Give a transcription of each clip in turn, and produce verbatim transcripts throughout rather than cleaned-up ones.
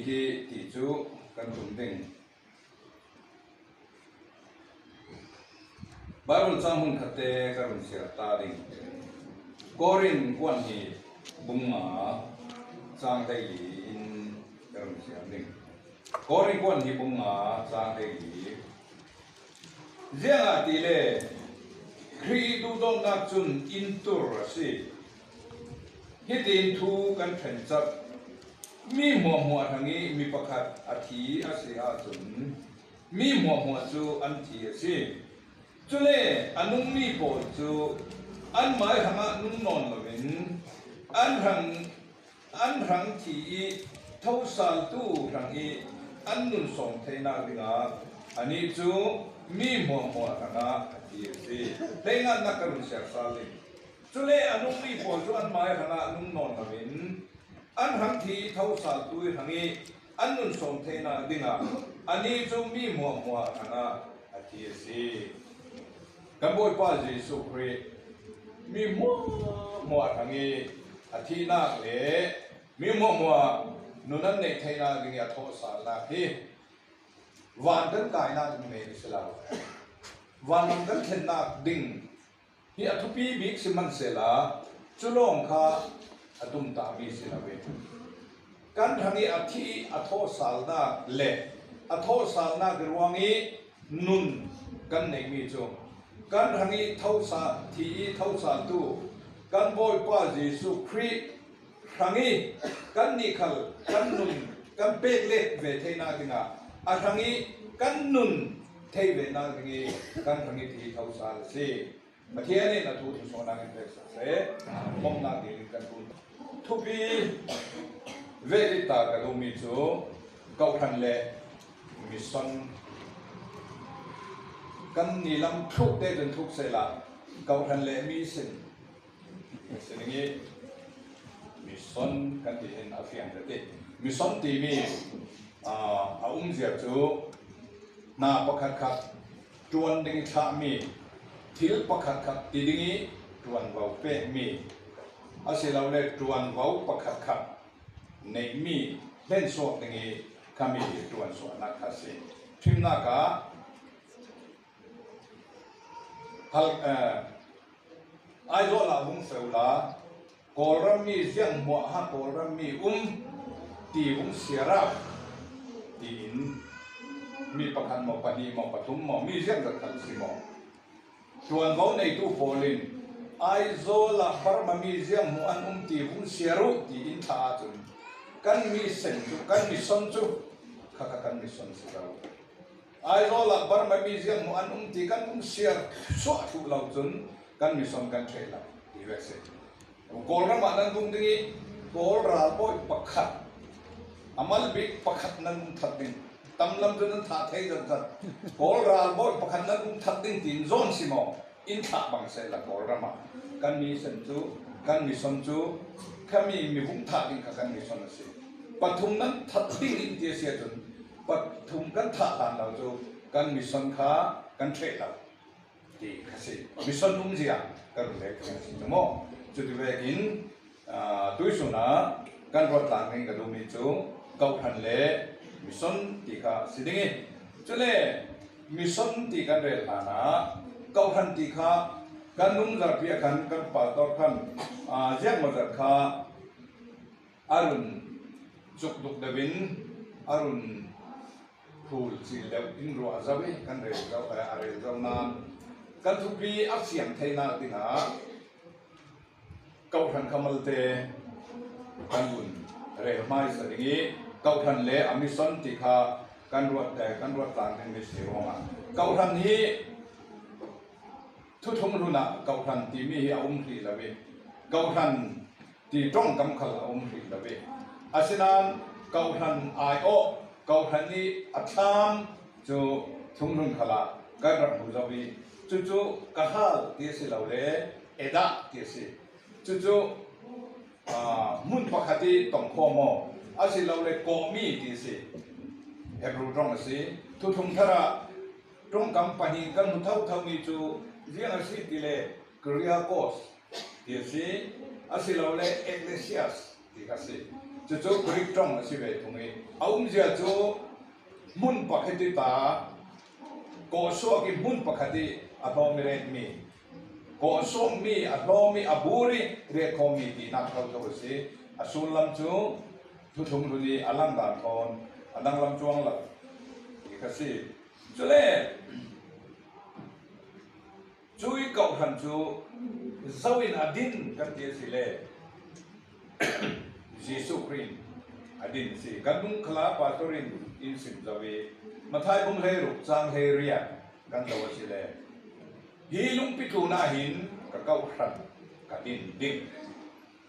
Ti, ti cu kan tum ding. Baibal chang hmun khatte ka run siar ta ding. Korin kuan hi bung nga chang hleili in ka run siar ding. Korin kuan hi bung nga chang hleili. Ziangahtile Khrih duhdawtnak cun in tur a si. Hitin thu kan ṭhencap, mi hmuahhmuah hrangih mi pakhat a thi a si ahcun mi hmuahhmuah cu an thi a si. Cule a nungmi pawl cu anmai hrangah nung nawn loin an hrang an hrang thi ih thosaltu hrangih an nun sawm theinak dingah anih cu mi hmuahhmuah hrangah a thi a si. Hleinganak ka run siar sal ding. Cule a nungmi pawl cu anmai hrangah nung nawn loin an hrang thi ih thosaltu hrangih an nun sawm theinak dingah anih cu mi hmuahhmuah hrangah a thi a si. Kan Bawipa Jesuh Khrih mi hmuahhmuah hrangih a thihnak le mi hmuahhmuah nun an neih theinak dingih a thawhsalnak hi van kan kainak ding nei a si lo. Vanram kan thlennak ding hi a thupi bik si hmansehla cu lawng kha a tumtahmi si lo. Kan hrangih a thi a thawhsalnak le a thawhsalnak ruangih nun kan neihmi cu kan hrangih thosal, thi ih thosaltu kan Bawipa Jesuh Khrih hrangih kannih khal kan nun kan pek let ve theinak dingah a hrangih kan nun thei venak dingih kan hrangih thi thosal a si. Pathian in a thu thlawsuahnak in pek seh. Bawmhnak ding in kan run. Thupi vek ta ka duhmi cu kawhhran le mission. Kan ni lam thluk te cun thluk sehla kawhhran le mission si ding ih mission kan ti hin a fiang ka ti. Mission timi, aa, a umzia cu hna pakhatkhat ṭuan ding ih thlahmi, thil pakhatkhat ti ding ih ṭuanvo pekmi, asilole ṭuanvo pakhatkhat neihmi hlensuak ding ih khami ṭuansuahnak kha a si. Ṭhimnak ah hal, eh, Aizawl ah vung feu la, Kawlram mi zianghmuah ha Kawlram mi um ti vung siar ah tiin mi pakhat maw, pahnih maw, pathum maw, mi ziangzat khal si maw, ṭuanvo neitu pawl in Aizawl ah Burma mi zianghmuah an um ti vung siar uh tiin thlah ahcun kan mission cu, kan mission cu kha kha kan mission si lo. Aizawl ah Burma mi zianghmuah an um ti kan vung siar suah thluh lo cun kan mission kan ṭheh lo ti vek si. Kawlram ah nan vung ding ih Kawl ralbawi pakhat, a mal bik pakhat nan vung that ding. Tam lam cu nan thah thei zetzet. Kawl ralbawi pakhat nan vung that ding tiin zawn si maw? In thlah bang sehla Kawlram ah kan mission cu, kan mission cu khami mi vung thah ding kha kan mission a si. Pathum nan that ding in ti a si ahcun pathum kan thah hlan lo cu kan mission kha kan ṭheh lo ti kha si. Mission umzia ka run lek a si cu maw? Cuti vekin, aa, tuihsun ah kan ruat tlang ding ka duhmi cu kawhhran le mission ti kha si ding ih, cule mission ti kan rel hlan ah kawhhran ti kha kan nung zarhpi ah khan kan pastor khan, aa, ziangmawzat kha a run cukduk deuh in a run phul cil deuh in ruah zo ih kan rel zo, eh, a rel zo nain kan thupi a fiang theinak dingah kawhhran kha malte kan vun rel hmaisa ding ih kawhhran le a mission ti kha kan ruat, eh, kan ruat tlang ding mi si ruangah kawhhran hi Thuthung hlun ah kawhhran timi hi a um hrih lo ih, kawhhran ti ṭongkam khal a um hrih lo ih, asinain kawhhran aiawh, kawhhran ih a thlam cu thunghlun khal ah kan rak hmu zo ih, cucu kahal ti a si lo le, edah ti a si. Cucu aa, hmun pakhat ih tongkhawm aw, asilole kawhmi ti a si. Hebru ṭong a si. Thuthung thar ah ṭongkam pahnih kan hmu thotho mi cu ziang a si tile, Kyriakos ti a si, asilole Ecclesias ti kha a si. Cucu Greek ṭong a si ve thung i, a umzia cu hmun pakhat i ta, kawhsuak i hmun pakhat i a hlawm i retmi, kawhsuakmi a hlawm i a bur i retkhawmmi tinak thotho a si. A sullam cu thuthlung hlun i a langdan thawn a danglam cuang lo ti kha si. Cule, cui kawhhran cu zo in a din kan ti a si le, Jesuh Khrih in a din a si. Kan nung khala pastor in in sim zo i, Matthai bung hleiruk cang hleiriat kan zo a si le, hi lungpi tlun ah hin ka kawhhran ka din ding.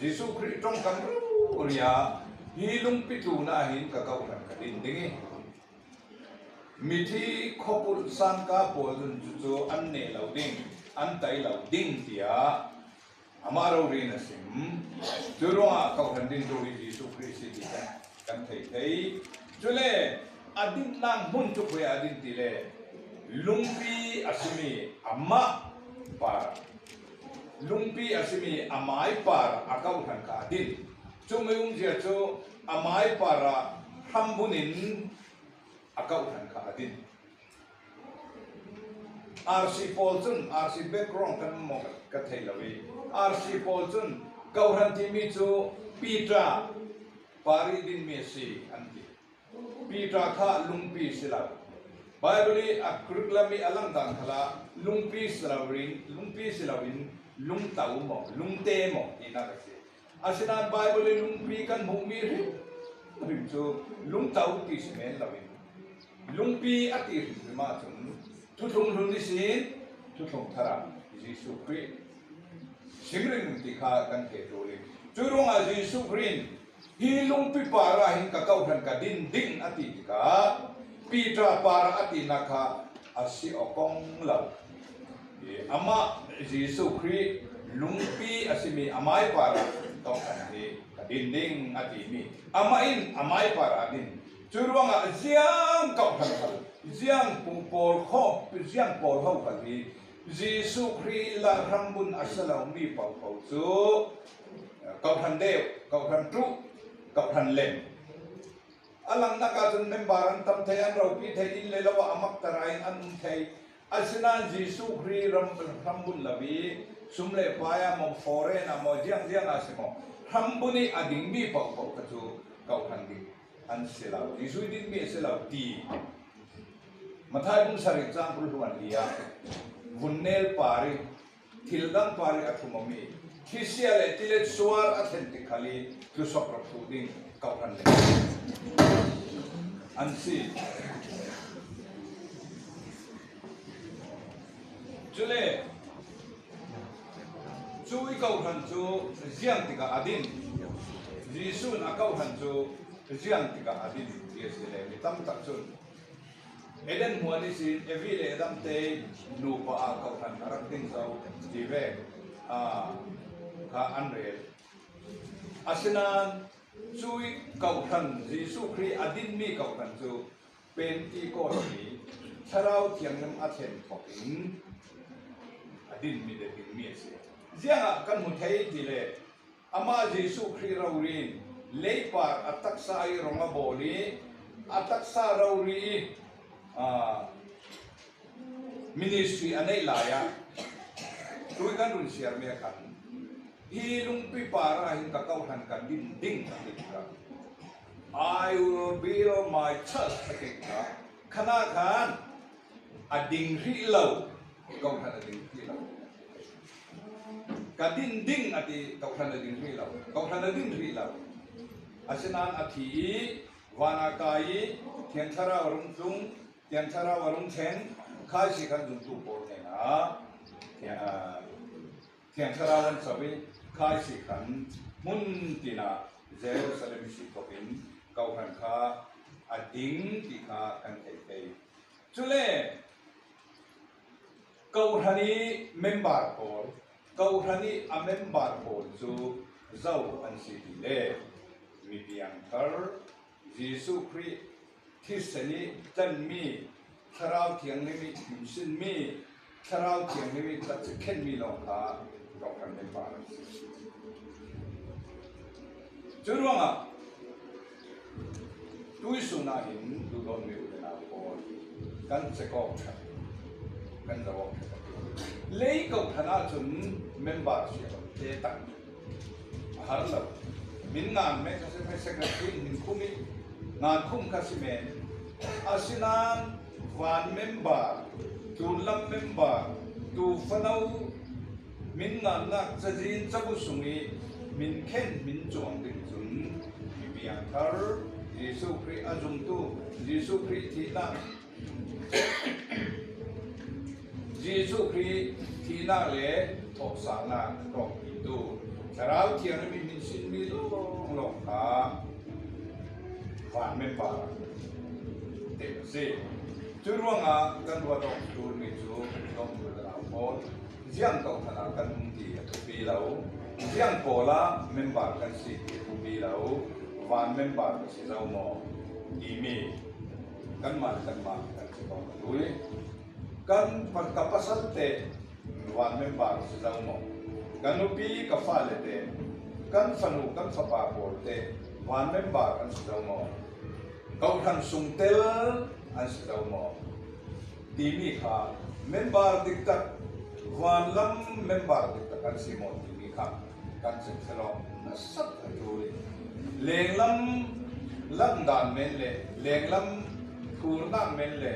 Jesuh Khrih ṭong kan ruri a, hi lungpi tlun ah hin ka kawhhran ka din ding i, mithi khuakulh sangka pawl cun cucu an neh lo ding, an tai lo ding, tiah amah rori in a sim. Cu ruangah kawhhran din tu hi Jesuh Khrih si ti kan, kan thei thei. Cule a dinnak hmun cu khuiah a din ti le, lungpi a simi amah par, lungpi a simi a mai par a kawhhran kha a din. Cumi umzia cu a mai par ah hrambun in a kawhhran kha a din. R C pawl cun, R C background kan maw ka thei lo i, R C pawl cun kawhhran timi cu Peter par i dinmi a si an ti. Peter kha lungpi si lo. Bible i a curriculum i a langdan khalah lungpi si lo ring, lungpi si loin lungto maw, lungte maw tinak a si. Asinain Bible i lungpi kan hmuhmi hrimhrim cu lungto ti si men loin, lungpi a ti hrimhrim ahcun thuthlung hlun ihsin thuthlung thar ah Jesuh Khrih sim ringring ti kha kan thei ṭul i, cu ruangah Jesuh Khrih in hi lungpi par ah hin ka kawhhran ka din ding a ti tikah Peter par ah a tinak kha a si aw kong lo. Amah Jesuh Khrih lungpi a simi a mai par ah kawhhran hi ka din ding a timi, amah in a mai par ah a din. Cu ruangah ziang kawhhran hal, ziang pu pawl kho, ziang pawl ho hal hi Jesuh Khrih lah hrambun a si lomi paohpaoh cu kawhhran deuh, kawhhran ṭuh, kawhhran lem. A langnak ahcun member an tam thei, an ropi thei, inn le lo ah a maktar ah in an um thei. Asinain Jesuh Khrih ram, hrambun lo i sum le pai ah maw, foreign ah maw, ziangziang ah si maw, hrambun i a dingmi paohpaoh kha cu kawhhran ding an si lo, Jesuh i dinmi a si lo ti Matthai bung sarih cang kul hluan li ah vun nel par i thil dang par i a thum awmi, thisia le tilet suar a thlen tik khal i tlusok rak thluh ding kawhhran le an si. Cule cui kawhhran cu ziang tikah a din? Jesuh in a kawhhran cu ziang tikah a din ti a si le, mi tamtak cun Eden hmuan ihsin Evi le Adam te nupa ah kawhhran a rak ding zo ti ve, aa, kha an rel. Asinain cui kawhhran, Jesuh Khrih a dinmi kawhhran cu Pentecost ni Thlarau Thianghlim a thlen thawk in a dinmi le dingmi a si. Ziangah kan hmu thei ti le, amah Jesuh Khrih rori in leipar a taksa i rong a bawl i a taksa rori i, aa, ministry a neih lai ah tui kan run siarmi a khan, hi lungpi par ah hin ka kawhhran ka din ding a ti tikah, "I will build my church," a ti tikah, khan ah khan a ding hrih lo, kawhhran a ding hrih lo. Ka din ding a ti, kawhhran a ding hrih lo, kawhhran a din hrih lo. Asinain a thi i, van ah kai i, Thiang Thlarau a rung tlung, Thiang Thlarau a rung thleng, kha ihsi khan zumtu pawl hnenah Thiang, aa, Thiang Thlarau an co i, kha ihsi khan hmun tin ah Jerusalem ihsi thawk in kawhhran kha a ding ti kha kan thei thei. Cule kawhhran i member pawl, kawhhran i a member pawl cu zo an si ti le, mi piangthar, Jesuh Khrih thisen i tlanmi, Thlarau Thianghlim i himsinmi, Thlarau Thianghlim i tlatkhenmi lawng kha kawhhran member an si. Cu ruangah Tuisun ah hin duhdawtmi u le nau pawl, kan check awk ṭha, kan zoh awk ṭha ka ti. Lei kohhran ah cun member siate tak a har lo. Min ngan mek kha si men, secretary in min khum i ngan khum kha si men. Asinain van member, tlunlam member, tu fano, min ngannak cazin cabu sung i min khen min cuang ding cun mi piangthar, Jesuh Khrih a zumtu, Jesuh Khrih thihnak, Jesuh Khrih thihnak le thawhsalnak a tawk pitu, Thlarau Thianghlim in min sinmi lawnglawng kha van member te a si. Cu ruangah kan ruat awk ṭulmi cu kan tlawmtu le nau pawl, ziang kohhran ah kan um ti a thupi lo, ziang pawl ah member kan si ti a thupi lo, van member ka si zo maw timi kanmah le kanmah kan si ko ka ṭul i, kan pa-, ka pasal te van member ka si zo maw, ka nupi ka fale te, kan fanu kan fapa pawl te van member kan si zo maw, kohhran sung tel an si zo maw timi kha, member diktak, vanlam member diktak an si maw timi kha kan check selaw, na sak a ṭul i. Lenglam langhdan men le, lenglam thurnak men le,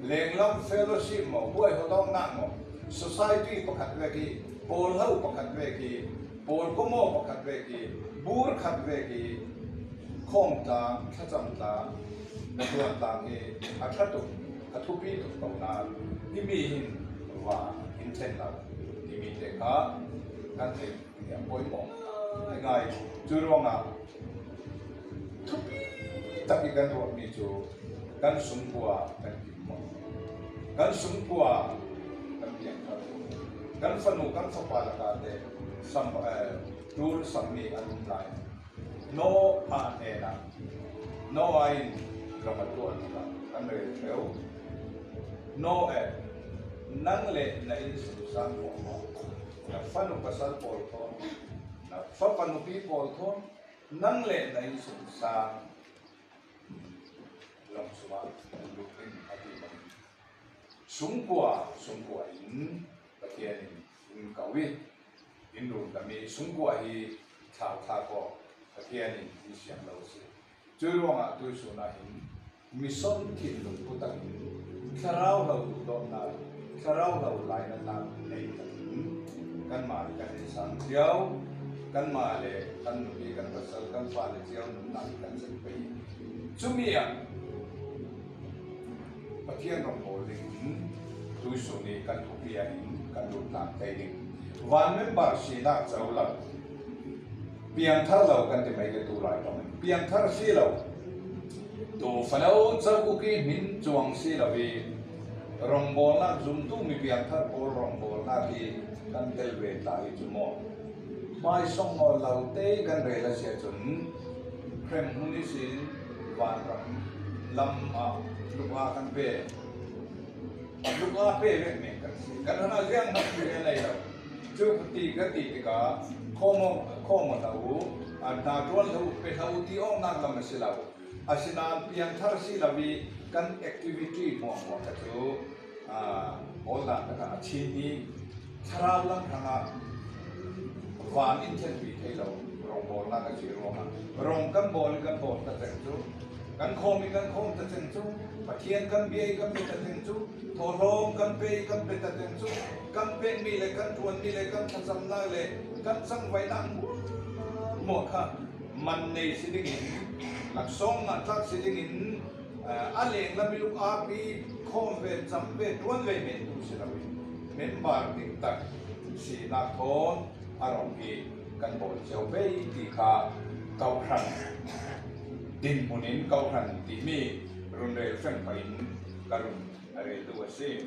lenglam fellowship maw, huaihuat awknak maw, society pakhat vek i, pawlho pakhat vek i, pawlkhuamaw pakhat vek i, bur khat vek i, khawm tlang, thlacam tlang, na tuan tlang hi a ṭha tuk, a thupi tuk ko na timi hin va in thlen lo timi te kha kan theih a pawimawh ngaingai. Cu ruangah thupi tak i kan ruahmi cu kan sungkua kan kim maw, kan sungkua kan piangthar, kan fanu kan fapa lakah te sam, eh, ṭul sammi an um lai. Noah hnenah, Noah in lawng a tuah tikah kan rel ṭheu. Noah, nang le na innsungsang pawl, na fanu pasal pawl thawn, na fapa nupi pawl thawn, nang le na innsungsang lawng sungah lut in a ti bang. Sungkua, sungkua in Pathian in in ko i, in rundam i, sungkua hi thlauthla ko, Pathian in in siang lo a si. Cu ruangah tuisun ah hin mission thinlung putang in thlarau hlo duhdawtnak, thlarau hlo lainatnak nei takin kanmah le kan innsang cio, kanmah le kan nupi kan pasal kan fale cio nunnak kan cek pei. Cumi ah Pathian rawngbawl dingin tuisun i kan thupi ah hin kan lut tlang thei ding. Van member sinak co lo, piangthar lo kan ti mai ke tu lai tong. Piangthar si lo, tu fano co uk i hmin cuang si lo i, rawngbawlnak zumtu mi piangthar pawl rawngbawlnak hi kan tel ve ta hi cu maw? Hmaisong nawl lo te kan rel a si ahcun, hremhmun ihsin vanram lam ah luk aa kan pe. Luk aa pe vek men kan si. Kan hna ziang hmanh ti kan nei lo. Cu ti kan ti tikah khawm aw, khawm aw hlah u, a hna ṭuan hlah u, pe hlah u ti awknak lam a si lo. Asinain piangthar si lo i kan activity hmuahhmuah kha cu, aa, awldan takah a Chin i thlarau lam hrangah van in thlenpi thei lo rawngbawlnak a si ruangah rawng kan bawl i kan bawl ta ceng cu, kan khawm i kan khawm ta ceng cu, Pathian kan bia i kan bia ta ceng cu, thawhlawm kan pe i kan pe ta ceng cu, kan pekmi le kan ṭuanmi le kan thlacamnak le kan cangvaihnak hmuahhmuah kha man nei si dingin, laksawng ah tlak si dingin, aa, a lenglam i luk aa pi khawm ve, cam ve, ṭuan ve men tu si loin member diktak sinak thawn a rawng hi kan bawl cio ve ti kha kohhran dinhmun in kohhran timi runrel feng pah in ka run a rel duh a si.